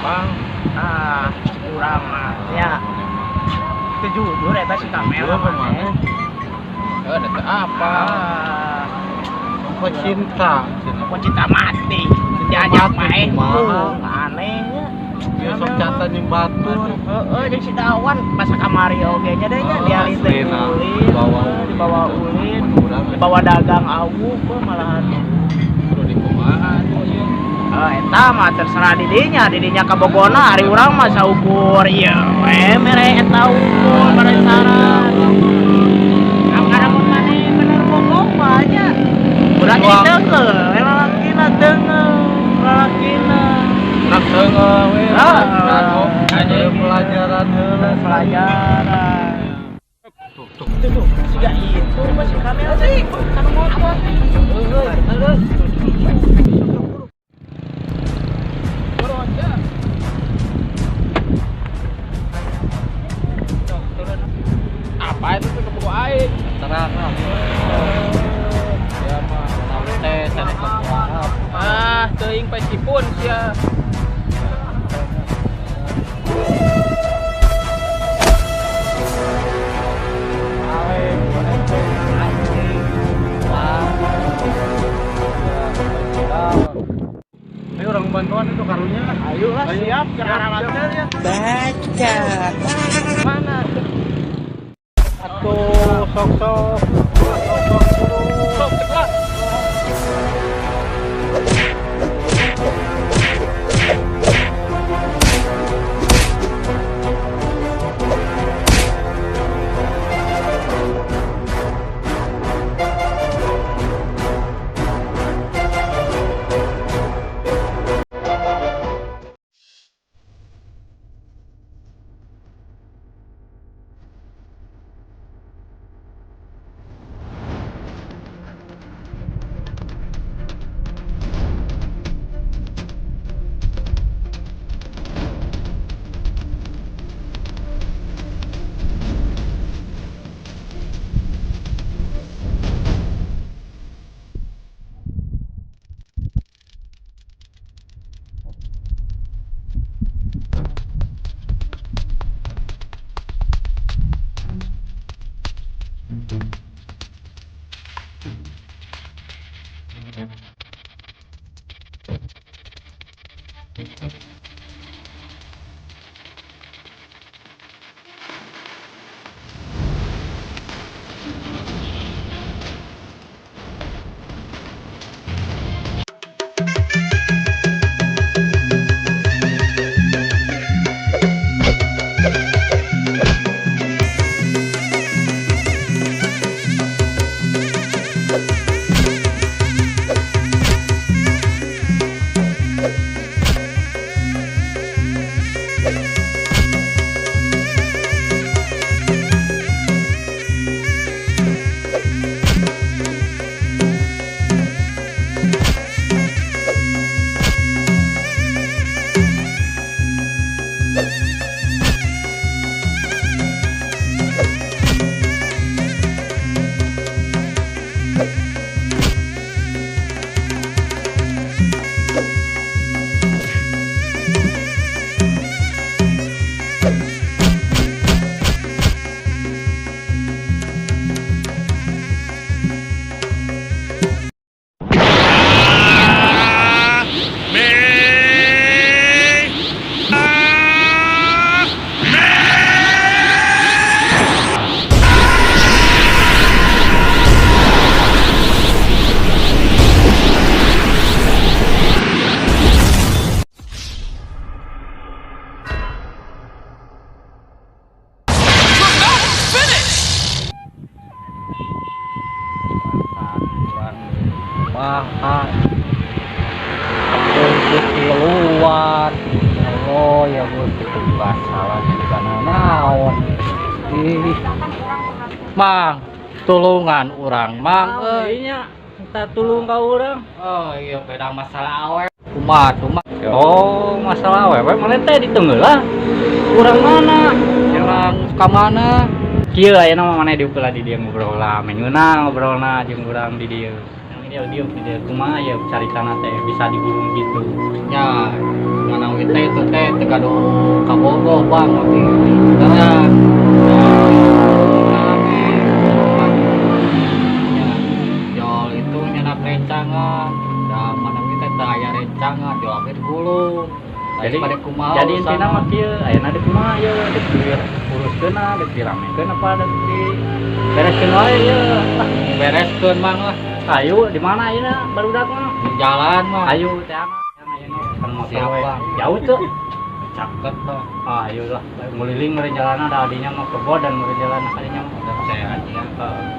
Bang. Ah, urang mah nya. Teu jujur eta si Kamel Jujur mah. Maneh. Eh, da teu apa? Ah, Apa cinta? Apa cinta mati. Diajak mati, main. kumaha? Aneh nya. Dia sok catan jeung batur. Heeh, jeung si Dawan pas kamari oge nya deh nya Oh, dia teh aslina. ulin, Dibawa heeh, dibawa ulin, Urang dibawa dagang awuk kok malahan. Kudu dikumaha tuh ieu. Oh, eta mah terserah didinya, didinya ka Bogona, ari urang mah saukur ieu we mere eta ukur mere saran. Angkara mun maneh bener bogo mah nya. Urang jadi teunggeul, lalakina teunggeul, lalakina. Urang teunggeul we. Ah. Kagok anjing pelajaran heula. Pelajaran. Tuh tuh. Tuh tuh, siga itu mah si Kamel sih, kan motor. Heuh, terus. Turun ya. Tuh, turun. Apa itu tuh kebuku aing? Terang lah. Ya mah. Teh sanes kumaha. Ah, teuing pacipun sia. Ayo orang bantuan itu karunya lah. Ayo lah siap ke arah ya. Baca. Mana? Atuh sok sok. Sok sok cek lah. Kumaha. Untuk keluar. Ya Allah, ya Gusti salah jadi kana naon. Ih. Mang, tulungan urang, Mang. Euy nya, minta tulung ka urang. Oh iya, beda masalah awe. Kumaha tuh, Mang? Oh, masalah awewe maneh teh diteungeul. Urang mana? Urang ka mana? Kieu ayeuna mah maneh diuk lah di dieu ngobrol lah, menyeuna ngobrolna jeung urang di dieu. Yang ini dieu di dieu kumaha ya caritana teh bisa digulung gitu. Ya, mana Mana we teh itu teh teu gaduh kabogoh Bang abi. Beneran. Ya, jol itu nyenak rencangan. Da mana we teh teu aya rencangan, jol abi digulung. Jadi pada kumaha jadi intina mah kieu, ayeuna deuk kumaha ieu, deuk diuruskeun deuk diramekeun apa deuk dibereskeun wae ieu. Bereskeun Mang lah. Ayo di mana ayeuna barudak mah? Di jalan mah. Ayo teh ayeuna kan motor we. Jauh tuh. Caket mah. Ah, ayo lah nguliling mere jalan ada adinya mah kebo dan mere jalan adinya mah udah saya aja.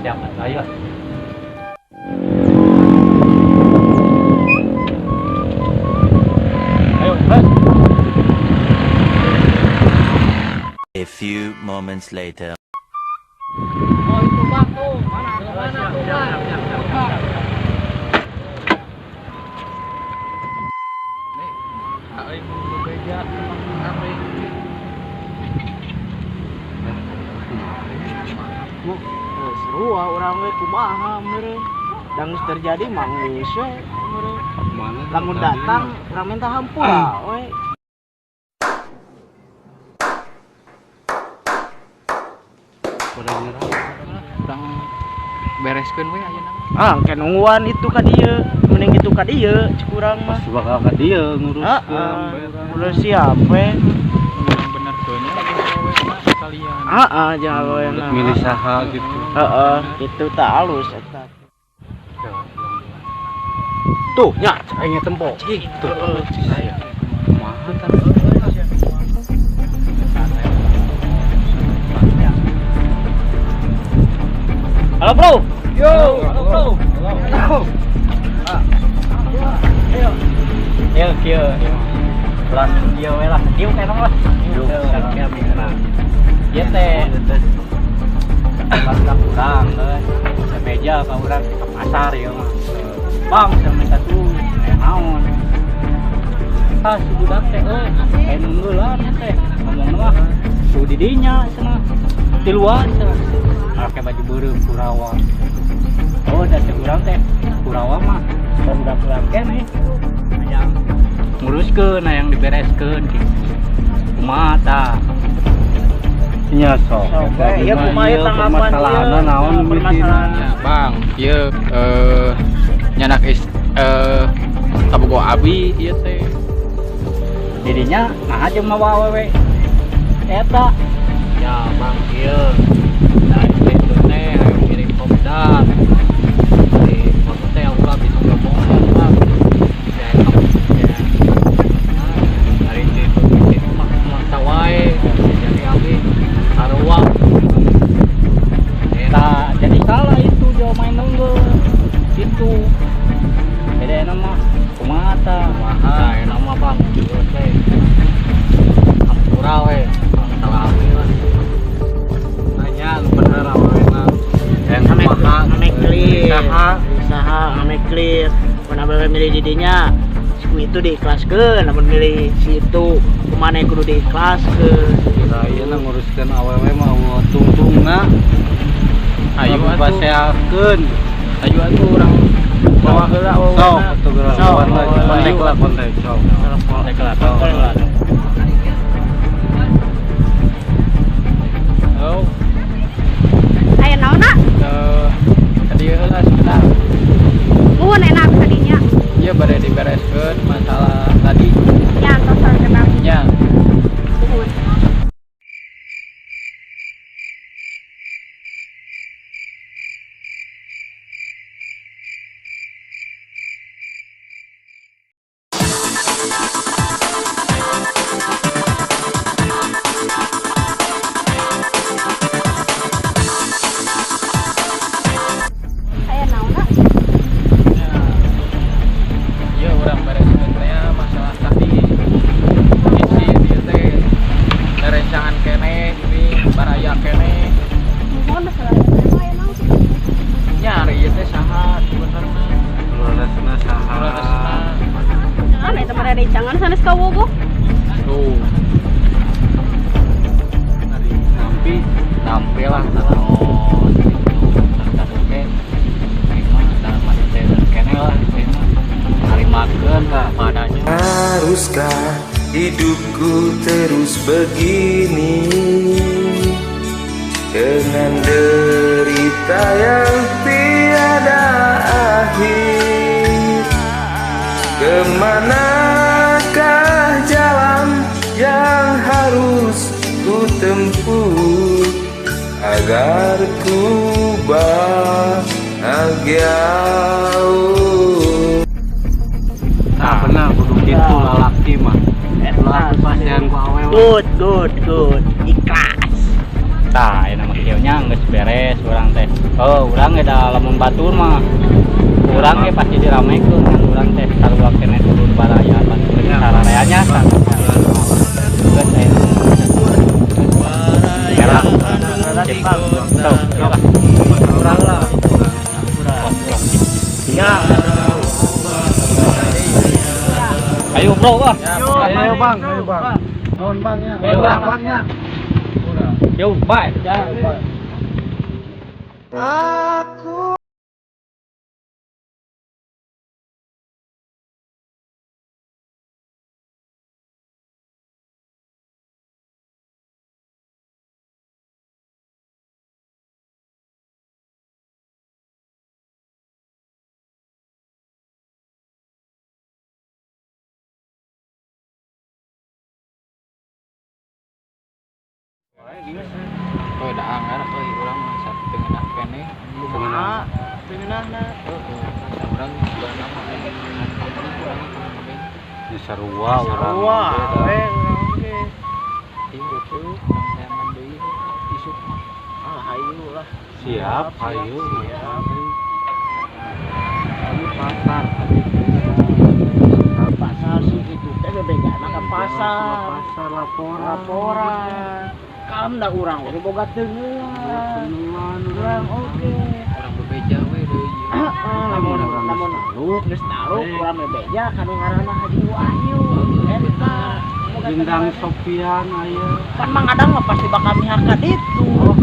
Siap ayo. Ayo, bas. A few moments later. Oh itu Bang tuh, mana mana tuh Bang? Nih, aing mau beja apa ini? Seru urang we kumaha meureun. Da geus terjadi mah geus we meureun. Lamun datang urang minta hampura we. Urang bereskeun we ayeuna. Ah, engke nungguan itu ka dieu, mending itu ka dieu cek urang mah. Pasti bakal ka dieu nguruskeun. Heeh, urus siap we. Bener keun nya awewe mah sekalian. Heeh, jeung awewe mah. Milih saha gitu. Heeh, kitu tah alus eta. Tuh, nya aing tempo. Tuh. Kumaha tah? Halo bro. Yo, halo bro. Halo. Ayo. Ayo kieu. Pelan kieu we lah, kieu kena lah. Kieu kieu bener. Ieu teh barudak urang euy. Sameja ka urang ke pasar ieu mah. Bang, sama satu naon. Ah, si budak teh euy, kayak nunggulan teh. Ngomong mah tuh di dinya cenah. Tiluan cenah. Pakai baju beureum Kurawa. Oh, da teh urang teh Kurawa mah barudak urang keneh. Hayang nguruskeun, hayang dibereskeun gitu. Kumaha tah? Nya sok. Ieu kumaha ieu tanggapan permasalahanna naon permasalahan? Ya, Bang, ieu nyanak kabogoh abi ieu teh. Didinya naha jeung mawa awewe eta. Ya, Bang, ieu. Nah, itu teh ayo ngirim kopdar. Di foto teh ulah bisa ngomong, Bang. Ya, ya. Nah, hari itu itu mah maksa wae jadi abi sarua. Eta jadi salah itu jauh main nunggu. Itu. Beda mah kumaha tah? Kumaha enak mah Bang, ieu teh. Hampura we, salah abi lah. Nanya lu bener awena. Ame clear. Saha ame clear. Mun awewe milih di dinya, si itu diikhlaskeun, lamun milih si itu kumaha kudu diikhlaskeun. Kira ieu na nguruskeun awewe mah eueuh tungtungna. Ayo atuh. Baseakeun. Ayo atuh urang bawa heula awewena. Sok atuh geura kontak lah kontak sok. Kontak lah. Halo. Aya naonna? Tadi heula sebentar. Muhun enak tadinya. Iya bade dibereskeun masalah tadi. Ya, tos kenal. Nya. Muhun. ku terus begini dengan derita yang tiada akhir. Kemanakah jalan yang harus ku tempuh agar ku bahagia? Nah benar kudu kitu lalaki mah. Ulah pasian ku awewe. Good, good, good. Ikhlas. Tah, ayeuna mah kieu nya geus beres urang teh. Oh, urang ge da lamun batur mah. Urang ge pasti diramekeun kan urang teh sarua keneh dulur baraya batur sararea nya. Geus ayeuna. Era. Tuh, urang lah. Ya. Ayo bro, ah. Ayo bang, ayo bang. Nuhun bang ya. Ayo bang ya. Yo, bye. Aku Oh, dah anggar euy urang mah satengenah keneh. Kumaha? Tengenahna. Heeh. Urang juga nama urang kabeh. Di sarua urang. Sarua we urang ge. Ieu urang tayangan deui isuk mah. Ah, hayu lah. Siap, hayu. Siap. Hayu pasar. Pasar sih gitu teh bebegana ka pasar. Pasar laporan. Laporan. Kalem dah urang we boga teungeun. Urang oge. Urang bebeja we deui. Heeh, lamun lamun geus taluk urang bebeja kanu ngaranna Haji Wahyu. Eta Bintang Sopian aya. Kan Mang Adang mah pasti bakal mihak ka ditu.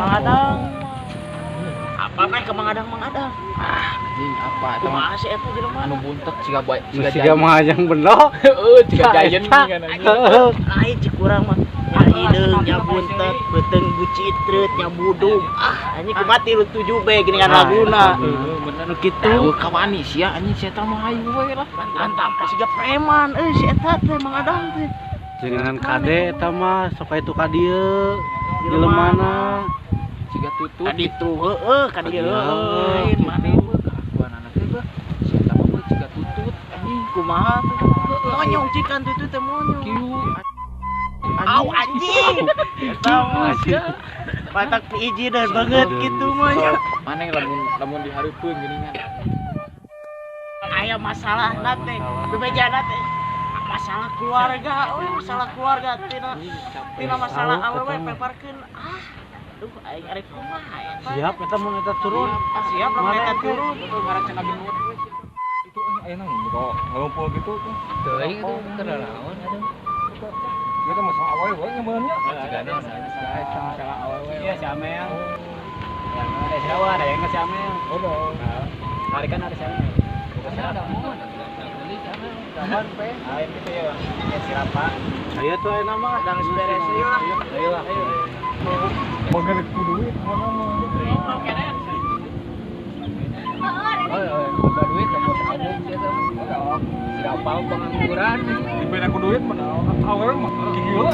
Mang Adang. Apa meh ke Mang Adang Mang Adang? Ah, anjing apa eta mah? Kumaha sih eta jelema? Anu buntet siga bae siga mahajang beno. Heeh, siga giant kan anjing. Lain cek urang mah. Nya hideung, nya buntet, beuteung bucitreut, nya budug. Ah, anjing kumaha 37 B geuningan laguna. Heeh, bener Nu kitu. Kawani sia anjing si eta mah hayu we lah. Mantap, siga preman euy si eta teh Mang Adang teh. Jangan kade eta mah sok aya tu ka dieu. Jelemana siga tutut. Ka ditu heueuh, ka dieu heueuh. Maneh beuh kelakuanana teh beuh. Si eta mah beuh siga tutut anjing kumaha tuh. Monyong cikan tutut teh monyong. Kieu. Au anjing. Eta mah sia. Batak hiji dan banget gitu mah nya. Maneh lamun lamun dihareupeun geuningan. Aya masalahna teh, bebejana teh. Masalah keluarga, euy masalah keluarga tina tina masalah awewe peparkeun. Ah, aduh aing arek kumaha eta. Siap eta mun eta turun. Siap lamun eta turun. Cenah genut. Itu aya naon kok ngumpul gitu tuh. Teuing itu keur naon atuh. Kita masalah awewe nyebeunnya. Masalah awewe. Iya, si Amel. Ada siapa? Ada yang si Amel. Oh, Tarikan ada si Amel. Ada mun. Beli si Amel. Kapan pe? Ayo gitu ya. Ya si Rapa. Ayo tuh aya nama. Sedang beres ieu lah. Ayo lah. Boga ku duit mana mah. Oh, boga duit tembus abung sia teh. Si Rapa pengangguran. Diberi aku duit mah awewe mah gila.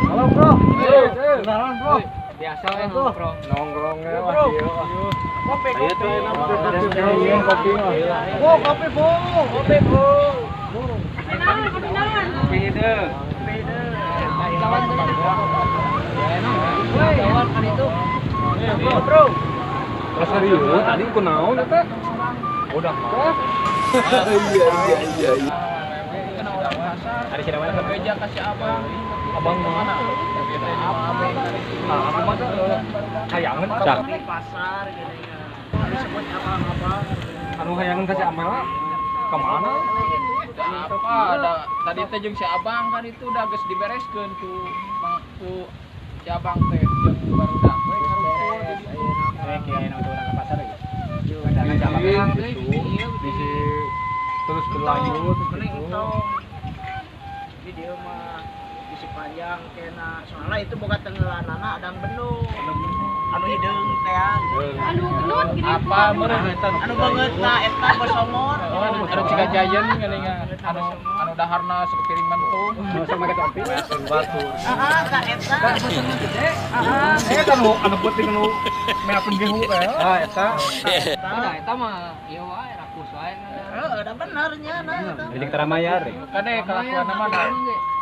Halo bro. Kenalan bro. Biasa we bro. Nongkrongnya wah ieu. Kopi Ayo tuh aya nama. Kopi mah. Oh, kopi bu. Kopi bu. Kenalan, kenalan. Kopi deui. Kawan kan itu. Bro. Serius tadi kunaon eta? Udah mah. Iya. Ada si Rapa Bebeja ka si Abang. Abang mana? Nah, aku mah hayangan Cak. Di pasar gitu ya. Disebut abang-abang. Anu hayangan ka si Amel kemana? Wah, da, tadi teh jeung si Abang kan itu udah geus dibereskeun ku ku si Abang teh jeung barudak we karumpul di ditu. Eh kieu aya urang ke pasar ge. Gitu, bisi terus berlanjut gitu. Jadi dia mah bisi panjang kena soalnya itu boga tenggelanana adang bendung. Anu hideung teh. Anu genut gini. Apa meureun Anu banget na eta bosomor. Oh, anu ciga jajan geuningan. Anu anu daharna sapiring mentung. Nu sok make topi. Batur. Heeh, ka eta. Heeh, eta nu anu peuting nu meakeun gehu teh. Ah, eta. Nah, eta mah ieu wae rakus wae. Heeh, da bener nya na eta. Jadi tara mayar. Kade kalakuanna mah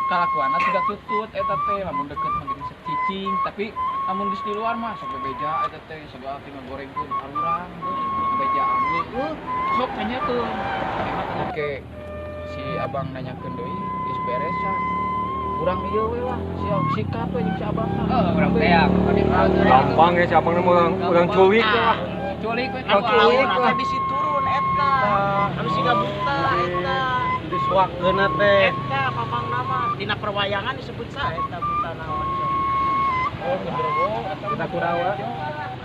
kalakuanna siga tutut eta teh lamun deket mah geuning cicing tapi lamun geus di luar mah sok bebeja eta teh segala teh ngagorengkeun arurang bejaan we sok nanyakeun ke si abang nanyakeun deui geus beres can urang ieu we lah siap sikat we jeung si abang mah. Heeh, urang teh ya. Gampang ya si abang mah urang culik lah. Culik we. Urang culik lah. Bisi turun eta. Anu siga buta eta. Disuakeun teh. Eta mamang nama dina perwayangan disebut sa eta buta naon. Oh, genderuwo eta Kita Kurawa.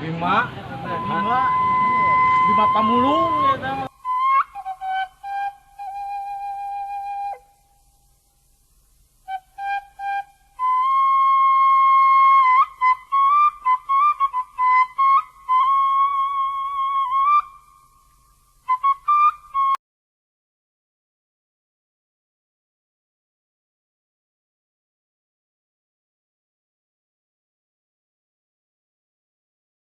Bima. Bima. Bima Pamulung eta mah.